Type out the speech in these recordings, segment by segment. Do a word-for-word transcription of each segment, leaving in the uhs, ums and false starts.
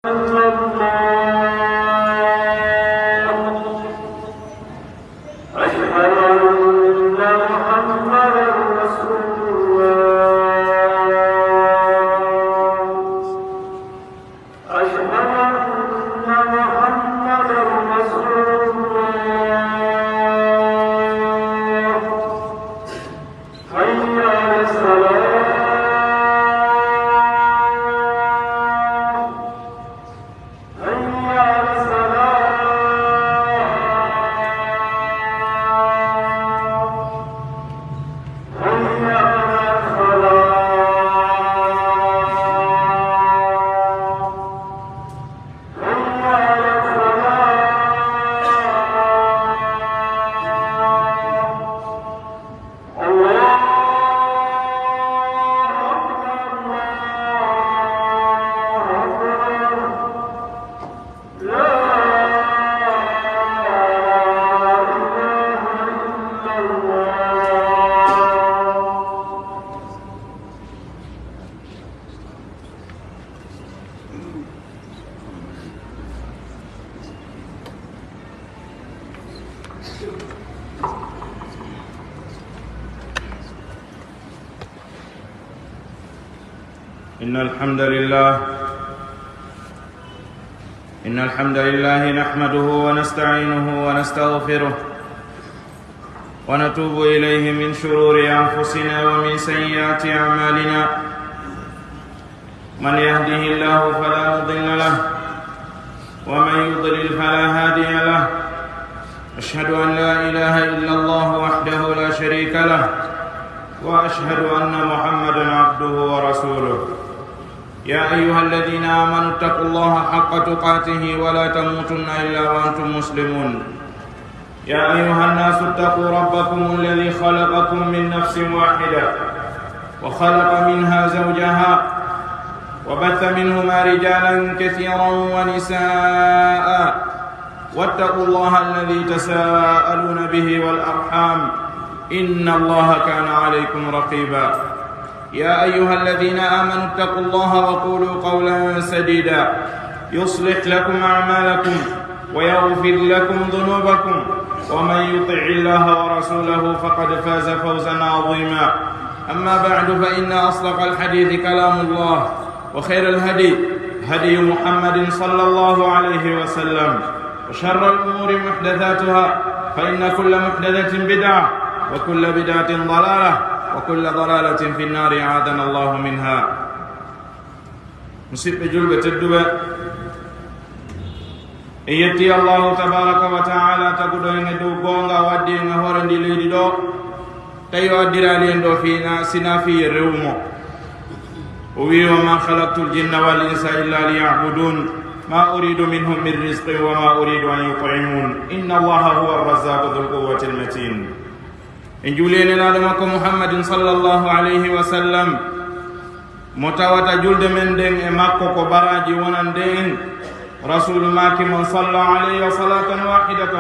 إلا الله. أشهد أن محمدا رسول الله. أشهد أن محمدا رسول الله. حي على الصلاة. حي على الصلاة. حي على الصلاة. حي على الصلاة. الله أكبر، الله أكبر. لا إله إلا الله. إن الحمد لله، إن الحمد لله نحمده ونستعينه ونستغفره، ونتوب إليه من شرور أنفسنا ومن سيئات أعمالنا. من يهده الله فلا مضل له، ومن يضلل فلا هادي له. أشهد أن لا إله إلا الله وحده لا شريك له، وأشهد أن محمدا عبده ورسوله. يا أيها الذين آمنوا اتقوا الله حق تقاته ولا تموتن إلا وأنتم مسلمون. يا أيها الناس اتقوا ربكم الذي خلقكم من نفس واحدة، وخلق منها زوجها، وبث منهما رجالا كثيرا ونساء، واتقوا الله الذي تساءلون به والأرحام، إن الله كان عليكم رقيبا. يا أيها الذين آمنوا اتقوا الله وقولوا قولا سديدا، يصلح لكم أعمالكم ويغفر لكم ذنوبكم، ومن يطع الله ورسوله فقد فاز فوزا عظيما. أما بعد، فإن أصدق الحديث كلام الله، وخير الهدي هدي محمد صلى الله عليه وسلم، وشر الأمور محدثاتها، فإن كل محدثة بدعة، وكل بدعة ضلالة، وكل ضلالة في النار، أعاذنا الله منها. Musidɓe julɓe tedduɓe, en yetti Allahu tabaraka wa taala, taguɗo en e dow goonga, o addi en e hoore ndi leydi ɗo, tawi o addiraali en ɗo fina, sina fii rewu mo. O wi'i: "وما خلقت الجن والإنس إلا ليعبدون، ما أريد منهم من رزق وما أريد أن يطعمون، إن الله هو الرزاق ذو القوة المتين." En juuli e Nelaaɗo makko Muhammadin sallallahu alayhi wa sallam, mo tawata julde men nden e makko ko baraaji wonande en. Rasuulu maaki: "من صلى علي صلاة واحدة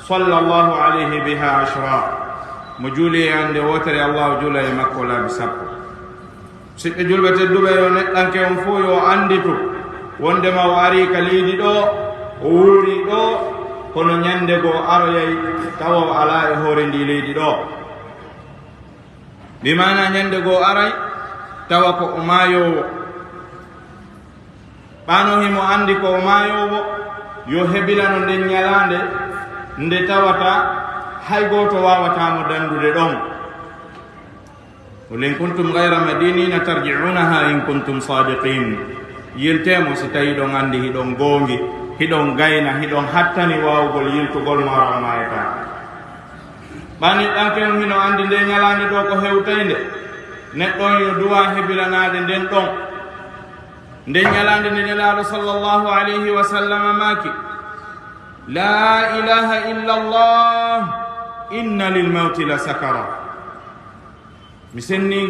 صلى الله عليه بها عشرا." Mo juuli e an nde wootere, Allahu juula e makko laabi sappo. Siɓɓe julɓe tedduɓe, yo neɗɗanke on fof yo annditu wondema o arii ka leydi ɗo, o wuurii ɗo, kono ñannde goo aroyay tawa o alaa e hoore ndii leydi ɗo. Bi maana ñannde goo aray tawa ko o maayoowo. Ɓaano himo anndi ko o maayoowo, yo hebilano nden ñalaande nde tawata hay gooto waawataa mo danndude ɗon. "قل إن كنتم غير مدينين ترجعونها إن كنتم صادقين." Yiltee mo si tawii hiɗon anndi, hiɗon goongi, hiɗon gayna, hiɗon hattani waawugol yiltugol mo, hara on maayataa. Ɓaani ɗanke on hino anndi nde ñalaande ɗo ko hewtaynde, neɗɗo on yo duwaa hebilanaade nden ɗon. Nden ñalaande nde Nelaaɗo sallallahu alayhi wa sallam maaki: "لا إله إلا الله، إن للموت لسكرات." Mi senni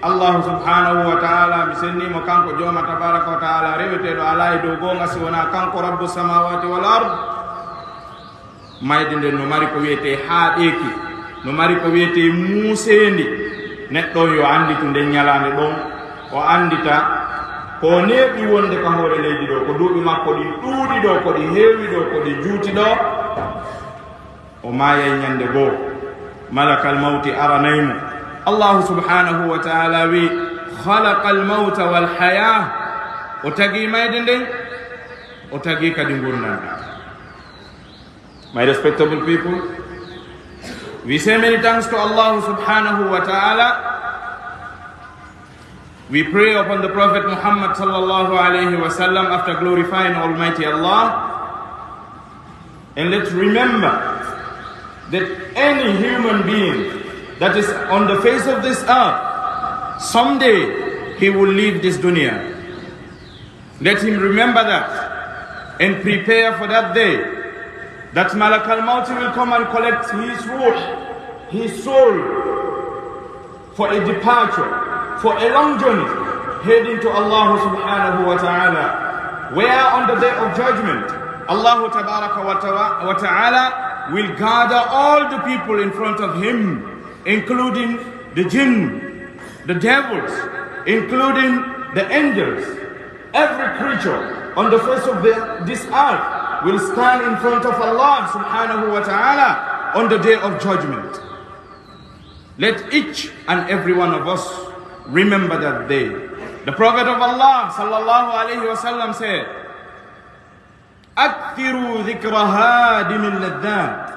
Allahu subhanahu wa ta'ala, mi senni mo kanko Jooma tabaraka wa ta'ala, reweteeɗo alaa e dow goonga si wonaa kanko, Rabbu samawati wal ard. Mayde nden no mari ko wiyetee haaɗeeki, no mari ko wiyetee muuseendi. Neɗɗo on yo annditu nden ñalaande ɗon, o anndita Ko neeɓi wonde ka hoore leydi ɗo, ko duuɓi makko ɗin ɗuuɗi ɗo, ko ɗi heewi ɗo, ko ɗi juuti ɗo, o maayay ñande goo. Malakal mawti aranay mo. Allahu subhanahu wa ta'ala wi, "Khalaqal mawta wal hayah." O tagi mayde nden, o tagi kadi ngurndan. My respectable people, we say many thanks to Allah subhanahu wa ta'ala. We pray upon the Prophet Muhammad sallallahu alayhi wa sallam after glorifying Almighty Allah. And let's remember that any human being that is on the face of this earth, someday he will leave this dunya. Let him remember that and prepare for that day that Malakal Maut will come and collect his ruh, his soul, for a departure, for a long journey, heading to Allah subhanahu wa ta'ala, where on the day of judgment, Allah tabaraka wa tawa-, wa ta'ala will gather all the people in front of him, including the jinn, the devils, including the angels. Every creature on the face of the, this earth will stand in front of Allah subhanahu wa ta'ala on the day of judgment. Let each and every one of us remember that day. The Prophet of Allah sallallahu alayhi wa sallam said, "Akthiru dhikra hadimil ladhat."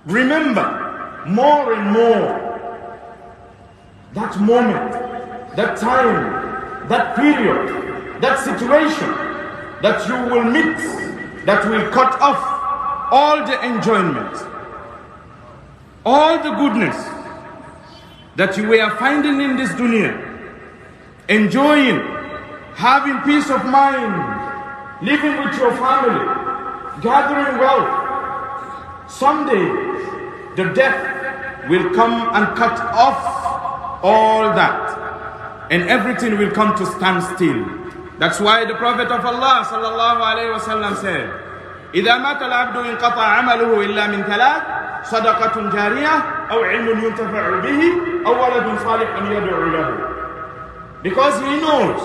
Remember more and more that moment, that time, that period, that situation that you will meet that will cut off all the enjoyment, all the goodness that you were finding in this dunya, enjoying, having peace of mind, living with your family, gathering wealth. Someday, the death will come and cut off all that, and everything will come to stand still. That's why the Prophet of Allah sallallahu alaihi wasallam said, "إذا مات العبد انقطع عمله إلا من ثلاث، صدقة جارية أو علم ينتفع به أو ولد صالح يدعو له." Because he knows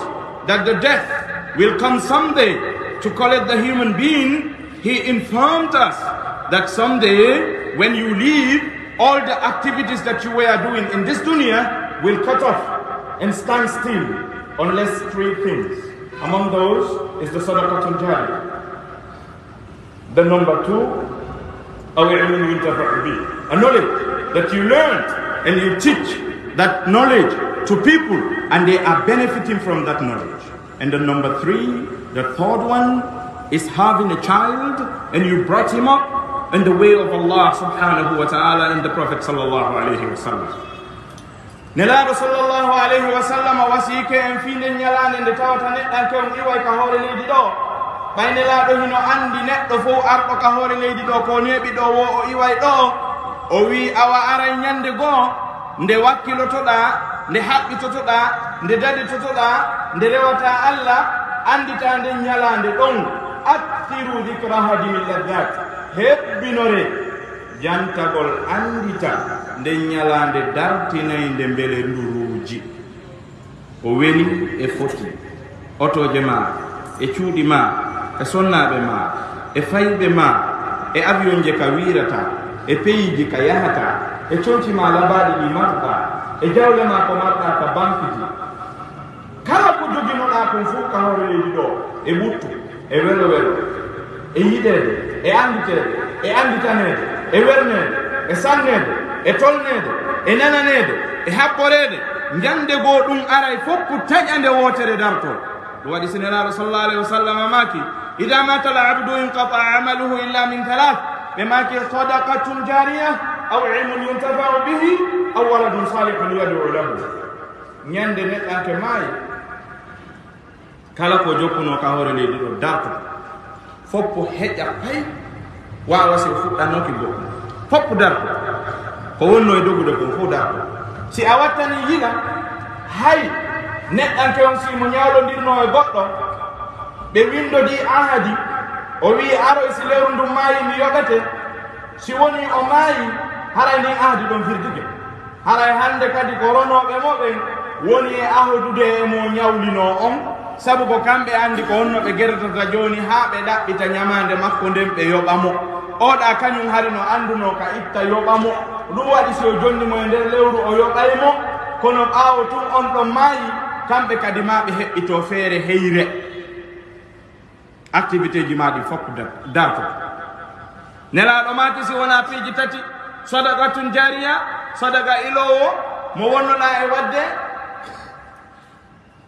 that the death will come someday to collect the human being, he informed us that someday when you leave, all the activities that you were doing in this dunya will cut off and stand still unless three things. Among those is the sadaqatul jariyah. The number two, أو علم ينتفع به. A knowledge that you learned and you teach that knowledge to people and they are benefiting from that knowledge. And the number three, the third one is having a child and you brought him up in the way of Allah subhanahu wa ta'ala and the Prophet sallallahu alayhi wa sallam. Nelaaɗo sallallahu alayhi wa sallam wasiyike en fii nden ñalaande nde tawata neɗɗanke on iway ka hoore leydi ɗo. Ɓay Nelaaɗo hino anndi neɗɗo fow arɗo ka hoore leydi ɗo, ko neeɓi ɗo woo o iway ɗo, o wi'i, awa aray ñande goo, nde wakkilotoɗaa, nde haɓɓitotoɗaa, nde daditotoɗaa, nde rewataa Alla, annditaa nden ñalaande ɗon. Akthiru dhikra hadimil ladhat. Hebbinore jantagol anndita nden ñalaande dartinaynde mbele nduruuji. O weli e foti. Otooje maa, e cuuɗi maa, e sonnaaɓe maa, e fayɓe maa, e avion je ka wiirata, e peyiiji ka yahata, e conci maa labaaɗi ɗi marɗaa, e jawle maa ko marɗaa ka bankiji. Kala ko joginoɗaa kon fow ka hoore leydi ɗo, e ɓuttu, e welo welo, e yiɗeede, e annditeede, e annditaneede, e werneede, e sanneede, e tolneede, e nananeede, e haɓɓoreede, ñande goo ɗum aray fow ko taƴa nde wootere dartoo. Ɗum waɗi si Nelaaɗo sallallahu alayhi wa sallam maaki, "Idaa maata al-abdu inqata'a amaluhu illa min thalath." Ɓe maaki, "Sadaqatun jariyah, aw ilmun yuntafa'u bihi, aw waladun salihun yad'u lahu." Ñande neɗɗanke maayi, kala ko jokkunoo ka hoore leydi ɗo darto, foppo heƴa pay, waawa si o fuɗɗannooki goɗɗum. Foppo darto, ko wonnoo e dogude kon fow darto. Si a wattanii yila, hay neɗɗanke on si mo ñawlondirnoo e goɗɗo, ɓe winndodii ahadi, o wi'i aroy si lewru ndun maayi mi yoɓete, si wonii o maayi, haray ndin ahadi ɗon firdike. Haray hannde kadi ko ronooɓe mo ɓen, Woni e ahodude e mo ñawlinoo on, sabu ko kamɓe anndi ko honno ɓe gerdata jooni haa ɓe ɗaɓɓita ñamaande makko nden ɓe yoɓa mo. Oɗa kañum hari no anndunoo ka itta yoɓa mo. Ɗum waɗi si o jonni mo e nder lewru o yoɓay mo, kono ɓaawo tun on ɗon maayi, kamɓe kadi maa ɓe heɓɓitoo feere heyre. Activité ji maa ɗi fof da-, daato. Nelaaɗo maaki si wonaa piiji tati, sadaqatun jaariya, sadaqa iloowo mo wonnoɗaa e waɗde,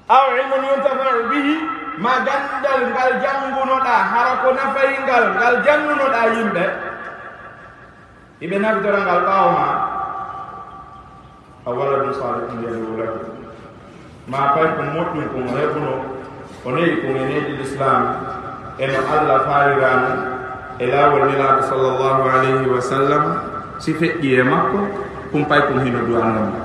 aw ilmun yuntafa'u bihi, ma ganndal ngal janngunoɗaa, hara ko nafay ngal, ngal jannunoɗaa yimɓe. Hiɓe naftora ngal ɓaawo ma. Aw waladun salihun yad'u lahu. Ma pay ko moƴƴum ko mo heɓuno, o ne'i ko e needi Lislaam, e no Alla faaliraano, e laawol Nelaaɗo sallallahu alayhi wa sallam, si feƴƴi e makko, ɗum pay ko hino du'anoo mo.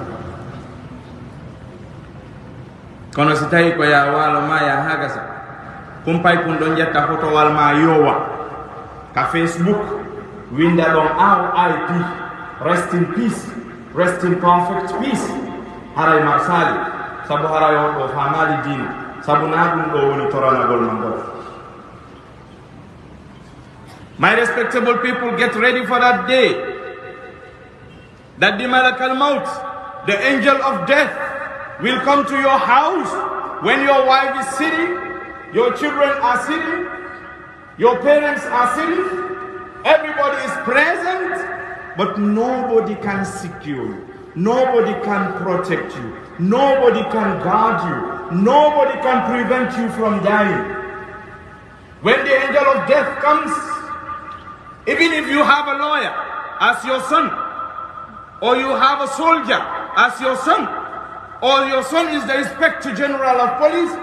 Kono si tawi ko ya waalo ma ya haa gasa, kumpay kun ɗon ƴetta fotowal ma yowa ka Facebook, winda ɗon R I P, rest in peace, rest in perfect peace. Haray marsaali, sabu haray on ɗo faamaali diina, sabu na ɗum ɗo woni toranagol ma ngol. My respectable people, get ready for that day. That the Malakal Maut, the angel of death, will come to your house when your wife is sitting, your children are sitting, your parents are sitting, everybody is present, but nobody can secure you, nobody can protect you, nobody can guard you, nobody can prevent you from dying. When the angel of death comes, even if you have a lawyer as your son, or you have a soldier as your son, or your son is the inspector general of police,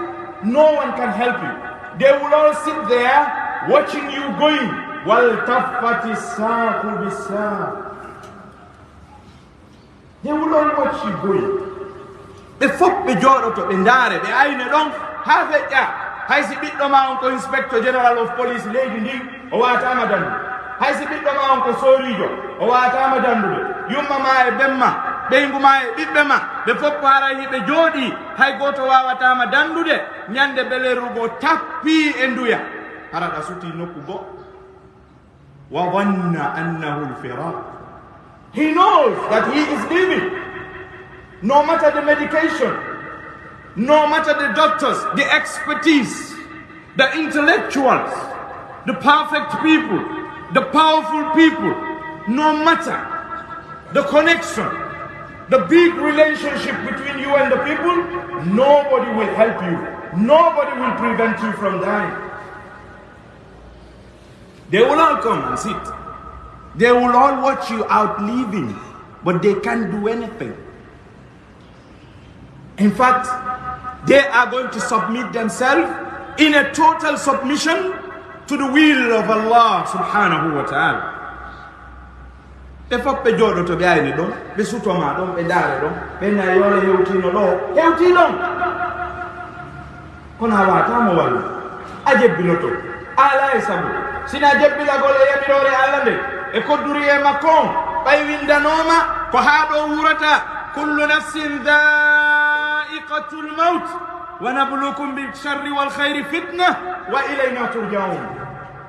no one can help you. They will all sit there watching you going. وَالْتَفَّتِ السَّاقُ بِالسَّاقِ. They will all watch you going. Ɓe fof ɓe jooɗoto, ɓe ndaare, ɓe ayna ɗon haa feƴƴa. Hay si ɓiɗɗo ma on ko inspector general of police leydi ndin, o waataama danndude. Hay si ɓiɗɗo ma on ko sooriijo, o waataama danndude. Yumma ma e ben ma, ɓeyngu ma e ɓiɓɓe ma, ɓe fof ko haray hiɓe jooɗii, hay gooto waawataama danndude. Ñande belerugo tappii e nduya, hara ɗa sutii nokku goo. وظن أنه الفراق. He knows that he is leaving. No matter the medication, no matter the doctors, the expertise, the intellectuals, the perfect people, the powerful people, no matter the connection, the big relationship between you and the people, nobody will help you. Nobody will prevent you from dying. They will all come and sit. They will all watch you out leaving, but they can't do anything. In fact, they are going to submit themselves in a total submission to the will of Allah subhanahu wa ta'ala. Ɓe fof ɓe jooɗoto, ɓe ayni ɗon, ɓe sutoma ɗon, ɓe ndaare ɗon, ɓe na yoole hewtiino ɗo, hewtii ɗon. Kono a waataama wallu, a jebbiloto, a alaa e sago. Sina jebbilagol e yamiroore Alla nde, e kodduri e makko on, ɓay windanooma ko haa ɗo wuurata, كل نفس ذائقة الموت ونبلوكم بالشر والخير فتنة وإلينا ترجعون.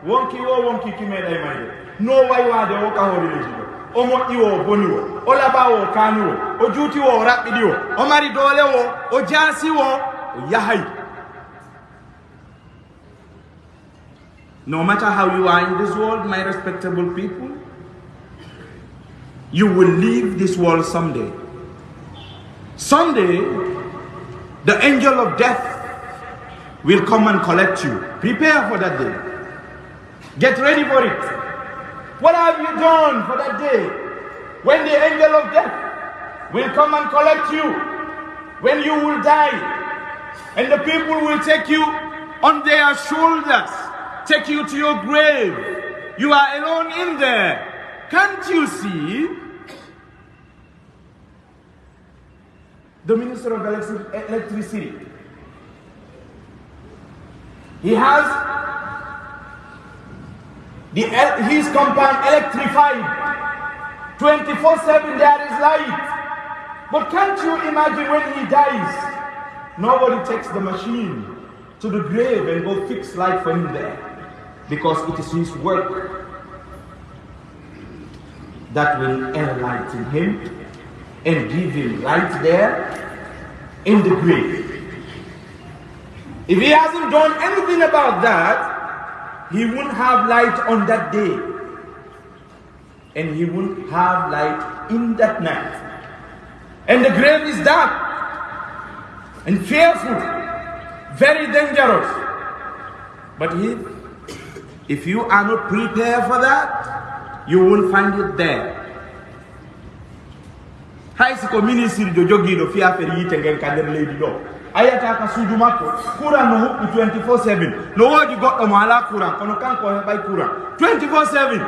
Wonki wo, wonki ki meeɗay mayde. No waywaade wo ka hoore leydi ɗo. O moƴƴi wo, o boni wo. O laɓa wo, o kaani wo. O juuti wo, o raɓɓiɗi wo. O mari doole wo, o jaasi wo, o yahay. No matter how you are in this world, my respectable people, you will leave this world someday. Someday, the angel of death will come and collect you. Prepare for that day. Get ready for it. What have you done for that day when the angel of death will come and collect you, when you will die, and the people will take you on their shoulders, take you to your grave? You are alone in there. Can't you see? The Minister of Electri-, Electricity. He has the el-, his compound electrified. Twenty-four seven there is light. But can't you imagine when he dies? Nobody takes the machine to the grave and go fix light for him there, because it is his work that will enlighten him and give him light there in the grave. If he hasn't done anything about that, he won't have light on that day. And he won't have light in that night. And the grave is dark and fearful, very dangerous. But if, if you are not prepared for that, you won't find it there. Hay si ko ministirjo jogiiɗo fi affaire yiite ngen ka nder leydi ɗo, a yiyata ka suudu makko, courant no huɓɓi twenty-four seven. No woodi goɗɗo mo alaa courant, kono kanko o heɓay courant twenty-four seven.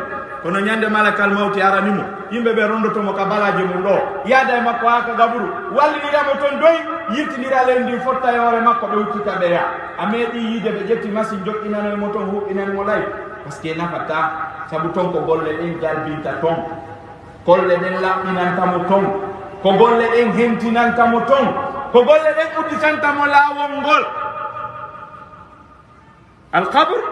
Kono ñande malakal mawti arani mo, yimɓe ɓe rondoto mo ka balaaje mum ɗo, yaada e makko haa ka gaburu, wallinira mo ton doy, yirtindira leydi ndin fotta e hoore makko, ɓe uccita ɓe yaa. A meeɗi yiide ɓe ƴetti machine joɗɗinano e mo ton, huɓɓinani mo lay? Parce que nafataa, sabu ton ko golle ɗen jalbinta ton. Golle ɗen laɓɓinanta mo ton. Ko golle ɗen hentinanta mo ton. Ko golle ɗen udditanta mo laawol ngol. القبر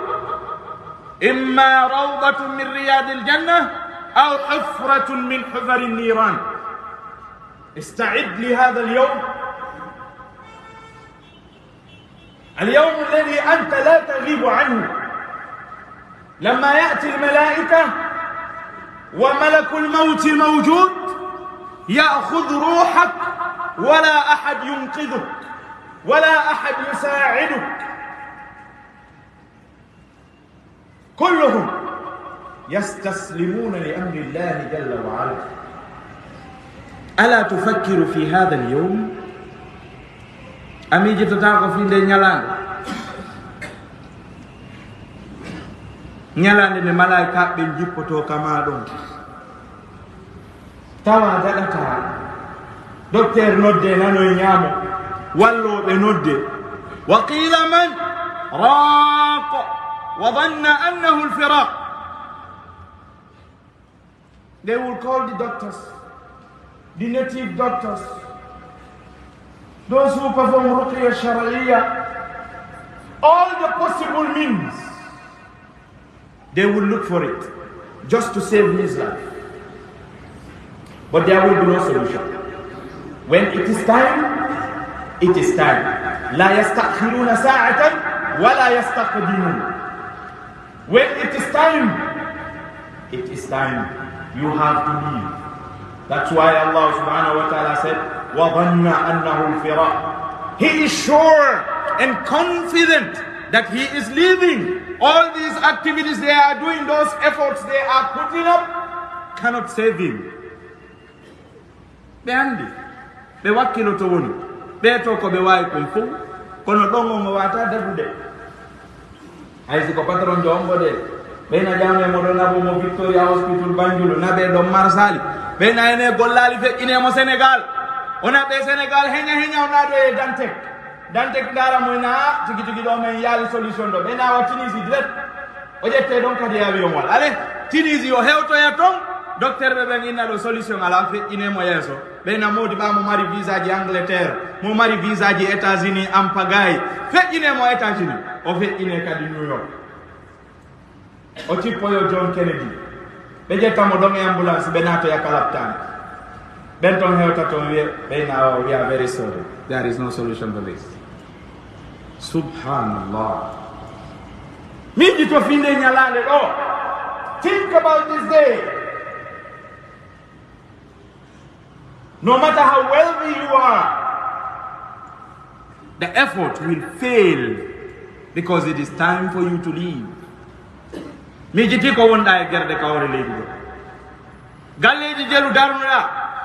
إما روضة من رياض الجنة أو حفرة من حفر النيران. استعد لهذا اليوم. اليوم الذي أنت لا تغيب عنه، لما يأتي الملائكة وملك الموت موجود يأخذ روحك، ولا أحد ينقذك ولا أحد يساعدك. كلهم يستسلمون لأمر الله جل وعلا. ألا تفكر في هذا اليوم؟ A miijitotaako fii ndee ñalaande? Ñalaande nde malaa'ikaaɓe ɓen njippotoo ka maa ɗon. Tawa daɗataa. Docteur nodde nanoy ñaamo. Wallooɓe nodde. وقيل من راق وظن أنه الفراق. They will call the doctors, the native doctors, those who perform ruqya shar'iyya, all the possible means. They will look for it just to save his life. But there will be no solution. When it is time, it is time. لا يستأخرون ساعة ولا يستقدمون. When it is time, it is time. You have to leave. That's why Allah subhanahu wa ta'ala said, وظن أنه الفراق. He is sure and confident that he is leaving. All these activities they are doing, those efforts they are putting up, cannot save him. Ɓe anndi, ɓe wakkiloto woni, ɓee to ko ɓe waawi kon fow, kono ɗon on o waawataa daɗude. Hay si ko patron jo on mboɗe, ɓeyna ƴaame mo ɗo nabo mo Victoria Hospital Banjul, naɓe ɗon Marsali, ɓeyna ene gollaali feƴƴine mo Sénégal. O naɓe Sénégal heña heña o naado e Dantec. Dantec ndaara mo ena, "Ah, tigi tigi ɗo men yaali solution ɗo." Ɓeyna wa Tunisie direct. O ƴette ɗon kadi e avion wal. Ale, Tunisie o hewtoya ton, docteur ɓe ɓen inna ɗo solution ala, feƴƴine mo yeeso. Ɓeyna modi ɓa mo mari visa ji Angleterre, mo mari visa ji États-Unis, ampagaye, feƴƴine mo États-Unis, o feƴƴine kadi New York. O cippoyo John Kennedy. Ɓe ƴetta mo ɗon e ambulance, ɓe naatoya ka laptaani. Ɓen ton hewta ton wiye, ɓeyna o wiya, "Very sorry. There is no solution for this." Subhanallah. Miijito fii nde ñalaande ɗo. Think about this day. No matter how wealthy you are, the effort will fail because it is time for you to leave. Miijiti ko wonɗa e gerde ka hoore leydi ɗo. Galleeji jelu darnuɗa,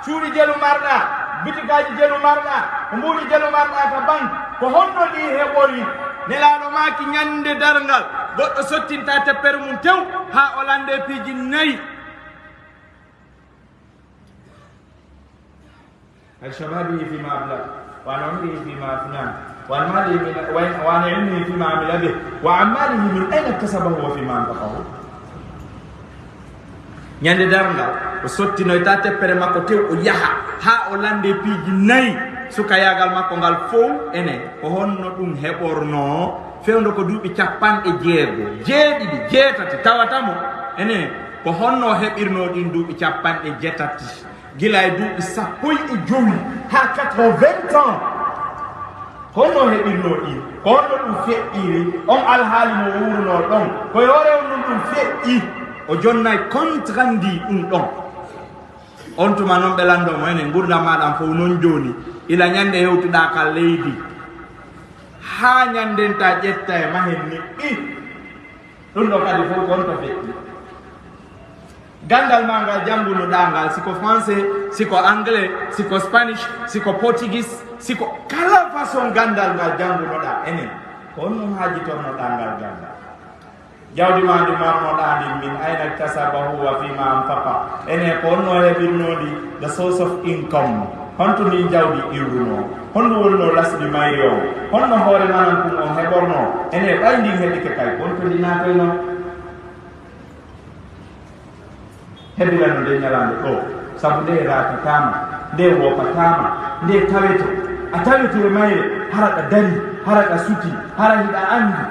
cuuɗi jelu marɗa, bitikaaji jelu marɗa, ko mbuuɗi jelu marɗa ka bank, ko honno ɗi heɓori? Nelaaɗo maaki ñande darngal, goɗɗo sottinta teppere mum tew, haa o lande piiji nayi. عن شبابه فيما أبلى، وعن عمره فيما أفناه، وعن ماله من، وعن، وعن علمه فيما عمل به، وعن ماله من أين اكتسبه وفيما أنفقه. Ñande darngal, O sottinoyta teppere makko tew, o yaha haa o lande piiji nayi sukayaagal makko ngal fow. Ene, ko honno ɗum heɓornoo? Fewndo ko duuɓi capanɗe jeego, jeeɗiɗi, jeetati tawata mo. Ene, ko honno o heɓirnoo ɗin duuɓi capanɗe jeetati? Gila e duuɓi sappo e jowi haa quatre-vingts ans. Ko honno o heɓirnoo ɗin? Ko honno ɗum feƴƴiri? On alhaali mo wuurnoo ɗon, ko e hoore on ɗum, ɗum feƴƴi. O jonnay compte rendu ɗum ɗon. On tuma non ɓe lanndoo mo, enen ngurndan maaɗa fow non jooni, ila ñannde hewtuɗaa ka leydi, haa ñannden ta ƴetta e mahen niɓɓi. Ɗum ɗo kadi fow ko on to feƴƴi. Ganndal maa ngal janngunoɗaa ngal, si ko français, si ko anglais, si ko spanish, si ko portugais, si ko kala façon ganndal ngal janngunoɗaa, enen ko on ɗum haajitornoɗaa ngal ganndal. Jawdi maa ndi marnoɗaa ndin, min ayna iktasabahu wa fima anfaqa. Ene, ko honno heɓirnoo ndi, the source of income? Honto ndin jawdi iwrunoo? Honno wonnoo lasɗi mayri on? Honno hoore manan kun on heɓornoo? Ene, ɓay ndin heɓike kay, honto ndi naatoynoo? Hebilano nde ñalaande ɗoo, sabu nde raatataama, nde woopataama, nde taweto. A taweto e mayre, hara ɗa dari, hara ɗa suti, hara hiɗa anndi.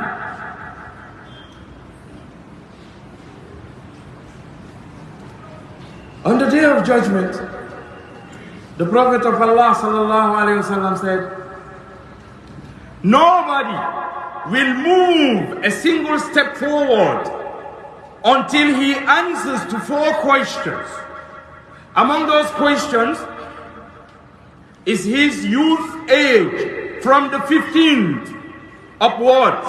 On the day of judgment, the Prophet of Allah sallallahu alaihi wasallam said, "Nobody will move a single step forward until he answers to four questions." Among those questions is his youth age, from the fifteenth upwards.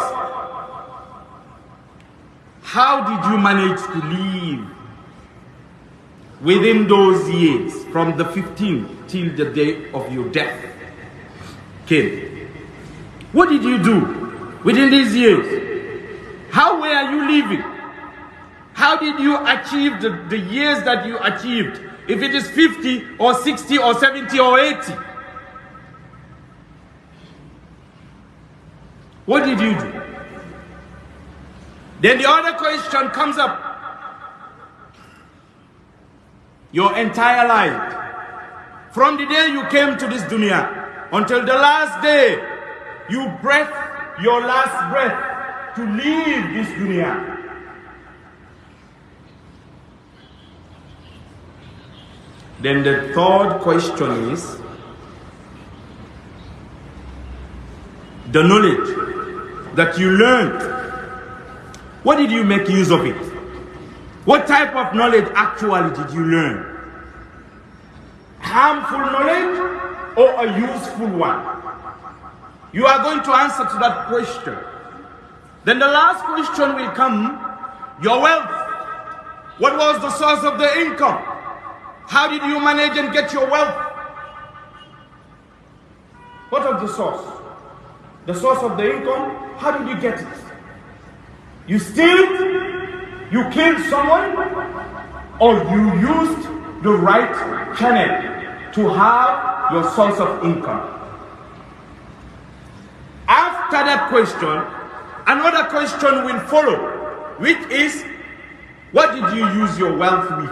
How did you manage to live within those years, from the fifteenth till the day of your death came? What did you do within these years? How were you living? How did you achieve the, the years that you achieved? If it is fifty or sixty or seventy or eighty, what did you do? Then the other question comes up. Your entire life, from the day you came to this dunya until the last day you breath your last breath to leave this dunya. Then the third question is, the knowledge that you learned, what did you make use of it? What type of knowledge actually did you learn? Harmful knowledge or a useful one? You are going to answer to that question. Then the last question will come, your wealth. What was the source of the income? How did you manage and get your wealth? What of the source? The source of the income, how did you get it? You steal, you kill someone, or you used the right channel to have your source of income? After that question, another question will follow, which is, what did you use your wealth with?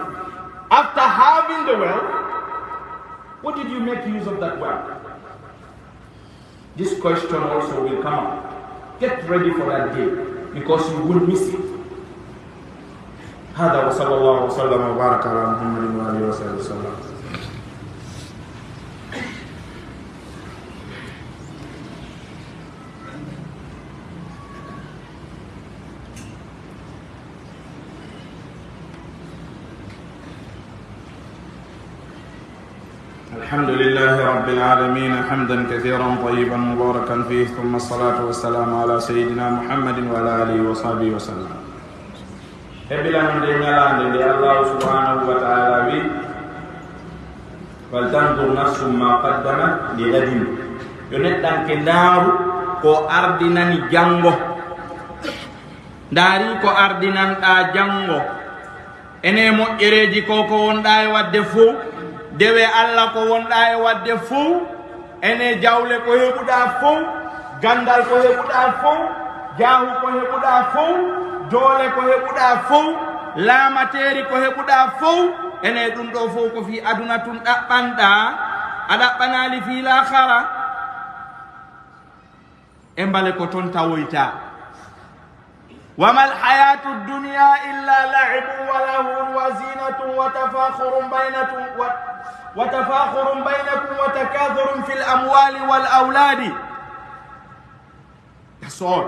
After having the wealth, what did you make use of that wealth? This question also will come up. Get ready for that day, because you will miss it. هذا وصلى الله وسلم وبارك على محمد وعلى آله وصحبه وسلم. الحمد لله رب العالمين، حمدا كثيرا طيبا مباركا فيه، ثم الصلاة والسلام على سيدنا محمد وعلى آله وصحبه وسلم. Hebilano nde ñalaande nde Allahu subhanahu wa ta'ala wi, "Fal tanzur nafsum ma qaddamat li ghadin." Yo neɗɗanke ndaaru ko ardinani janngo. Ndaari ko ardinanɗaa janngo. Ene moƴƴereeji ko, ko wonɗaa e waɗde fow. Dewe Alla ko wonɗaa e waɗde fow. Ene jawle ko heɓuɗaa fow. Ganndal ko heɓuɗaa fow. Jaahu ko heɓuɗaa fow. Doole ko heɓuɗaa fow. Laamateeri ko heɓuɗaa fow. Ene ɗum ɗo fof ko fii aduna tun ɗaɓɓanɗaa, a ɗaɓɓanaali fii laakhara. E mbale ko toon tawoytaa. وما الحياة الدنيا إلا لعب ولهو وزينة وتفاخر بينكم و-، وتفاخر بينكم وتكاثر في الأموال والأولاد. That's all.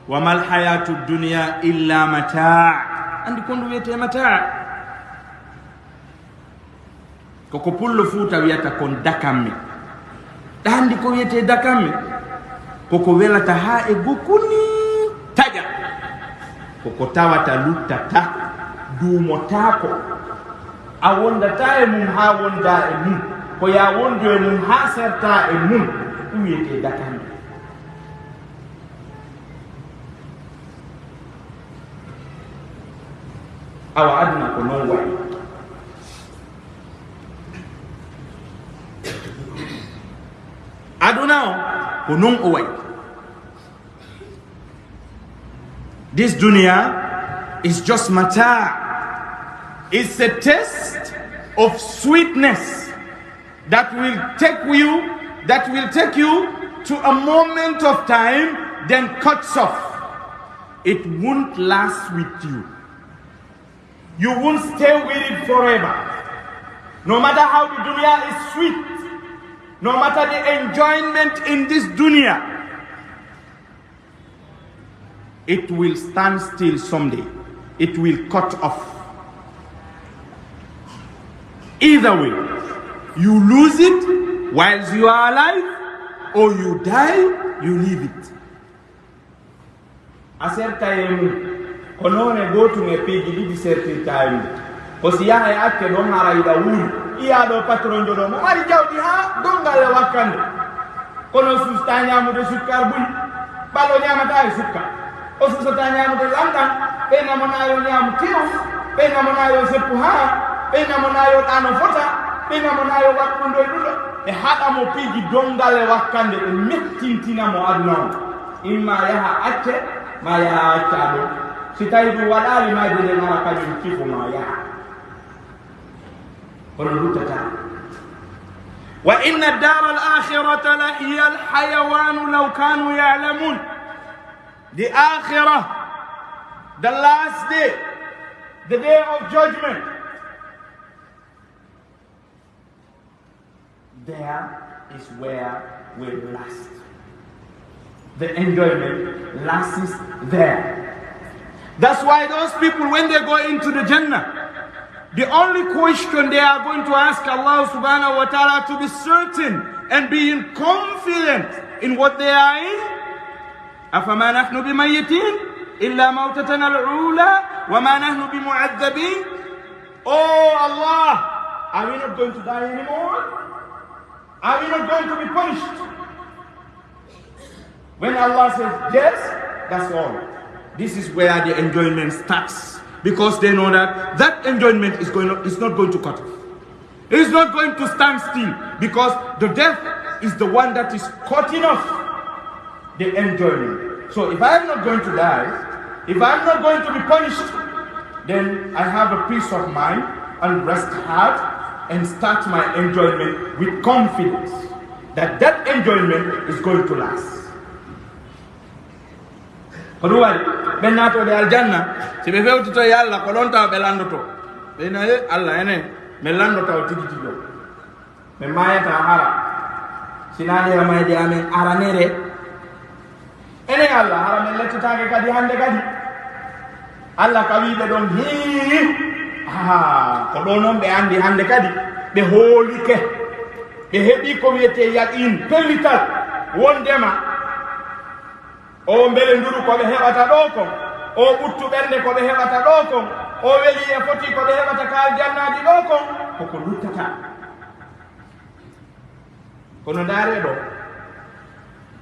وما الحياة الدنيا إلا متاع. Anndi ko ndu wiyetee mataa? Ko ko pullo Fuuta wiyata kon dakamme. Ɗa anndi ko wiyetee dakamme? Ko ko welata haa e gokuni taƴa. Ko ko tawata luttata, duumotaako. A wondataa e mum haa wondaa e mum. Ko yaa wondu e mum haa sertaa e mum. Ɗum wiyetee dakamme. Awa aduna ko noon wayi. Aduna o ko noon o wayi. This dunya is just mata. It's a test of sweetness that will take you, that will take you to a moment of time, then cuts off. It won't last with you. You won't stay with it forever. No matter how the dunya is sweet, no matter the enjoyment in this dunya, it will stand still someday. It will cut off. Either way, you lose it whilst you are alive, or you die, you leave it. A serta e mum. Ko noone gootum e piiji ɗiɗi sertirta e mum. Ko si yaha e acce ɗon hara iɗa wuuri. Iyaa ɗo patronjo ɗo mo mari jawdi haa dow ngalle wakkande. Kono susta ñaamude sukkar buy. Balo ñaamata e sukka. O susata ñaamude lanɗan. Ɓe namonaa yo ñaamu tew. Ɓe namonaa yo seppu haa. Ɓe namonaa yo ɗaano fota. Ɓe namonaa yo waɗ ɗum ɗo e ɗum ɗo. E haɗa mo piiji dow ngalle wakkande. E mettintina mo aduna on. Imma yaha acce, ma yaha acca ɗo. Si tawi ɗum waɗaali, mayde nden ara kañum cifo ma yaha. Kono luttata. وإن الدار الآخرة لهي الحيوان لو كانوا يعلمون. The Akhirah, the last day, the day of judgment. There is where we last. The enjoyment lasts there. That's why those people, when they go into the Jannah, the only question they are going to ask Allah subhanahu wa ta'ala to be certain and being confident in what they are in, أفما نحن بميتين إلا موتتنا الأولى وما نحن بمعذبين. Oh Allah, are we not going to die anymore? Are we not going to be punished? When Allah says yes, that's all. This is where the enjoyment starts, because they know that that enjoyment is going to, is not going to cut off. It is not going to stand still, because the death is the one that is cutting off the enjoyment. So if I am not going to die, if I am not going to be punished, then I have a peace of mind and rest heart and start my enjoyment with confidence that that enjoyment is going to last. Ko ɗum waɗi ɓen naatooɓe aljanna, si ɓe fewtitoyi Allah, ko ɗon tawa ɓe lanndotoo. Ɓe ina, "E Allah, enen, min lanndotoo tigi tigi o. Min maayataa hara, si naa nde mayde amen aranere. Enen Allah, hara min lettetaake kadi hannde kadi?" Allah ka wiiɓe ɗon, "Hii, haa, ko ɗo noon ɓe anndi hannde kadi, ɓe hoolike, ɓe heɓi ko wiyetee yaqiin, pellital, wondema o mbelenduru ko ɓe heɓata ɗo kon, o ɓuttu ɓernde ko ɓe heɓata ɗo kon, o weli e foti ko ɓe heɓata ka aljannaaji ɗo kon, koko luttata." Kono ndaaree ɗo,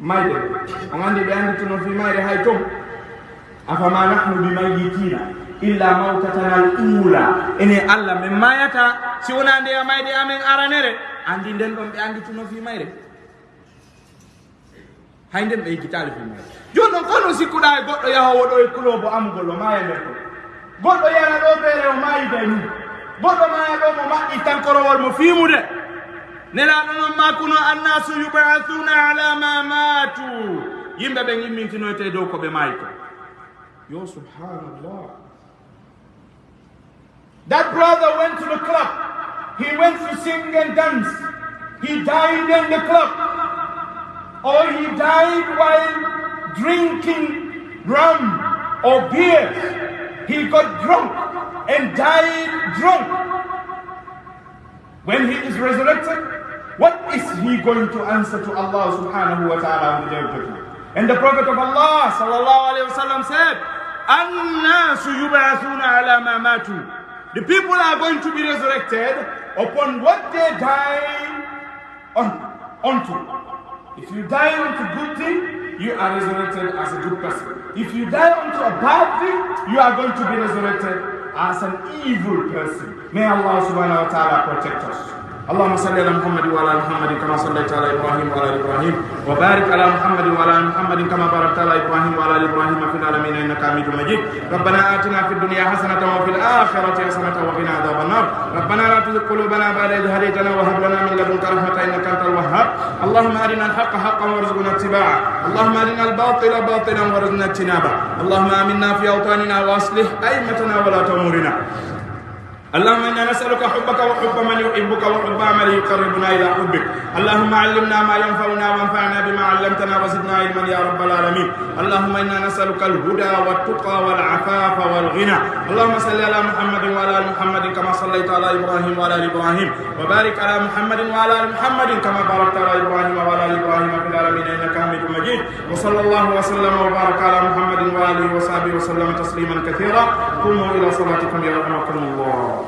mayde, on anndi ɓe annditunoo fii mayre hay ton. "Afama nahnu bimayyitina illa mawtatana al-ula." Enen Allah, min maayataa si wonaa nde mayde amen aranere. Anndi nden ɗon ɓe annditunoo fii mayre. Hay nden ɓe yejjitaali fii mayre. Jooni non, kono sikkuɗaa e goɗɗo yahoowo ɗo e kuloobo amugol o maaya nder ɗo. Goɗɗo yara ɗo beere o maayi day nun. Goɗɗo maaɗo mo maɓɓi kankorowol mo fiimude. Nelaaɗo non maakuno, "Annaasu yub'athuuna alaa maa maatu." Yimɓe ɓen immintinoyte dow ko ɓe maayi ko. Yo, subhanallah. That brother went to the club. He went to sing and dance. He died in the club. Or he died while drinking rum or beer. He got drunk and died drunk. When he is resurrected, what is he going to answer to Allah subhanahu wa ta'ala on the day of judgment? And the Prophet of Allah sallallahu alaihi wasallam said, "Annaasu yub'athuuna alaa maa maatu." The people are going to be resurrected upon what they die on, onto. If you die onto good thing, you are resurrected as a good person. If you die onto a bad thing, you are going to be resurrected as an evil person. May Allah subhanahu wa ta'ala protect us. اللهم صل على محمد وعلى ال محمد كما صليت على ابراهيم وعلى ال ابراهيم، وبارك على محمد وعلى ال محمد كما باركت على ابراهيم وعلى ال ابراهيم في العالمين انك حميد مجيد. ربنا آتنا في الدنيا حسنة وفي الآخرة حسنة وقنا عذاب النار. ربنا لا تزغ قلوبنا بعد إذ هديتنا وهب لنا من لدنك رحمة إنك أنت الوهاب. اللهم أرنا الحق حقا وارزقنا اتباعه. اللهم أرنا الباطل باطلا وارزقنا اجتنابه. اللهم آمنا في أوطاننا وأصلح أئمتنا وولاة أمورنا. اللهم إنا نسألك حبك وحب من يحبك وحب عمل يقربنا إلى حبك. اللهم علمنا ما ينفعنا وانفعنا بما علمتنا وزدنا علما يا رب العالمين. اللهم إنا نسألك الهدى والتقى والعفاف والغنى. اللهم صل على محمد وعلى آل محمد كما صليت على إبراهيم وعلى آل إبراهيم، وبارك على محمد وعلى آل محمد كما باركت على إبراهيم وعلى آل إبراهيم في العالمين إنك حميد مجيد. وصلى الله وسلم وبارك على محمد وآله وصحبه وسلم تسليما كثيرا. قوموا إلى صلاتكم يرحمكم الله.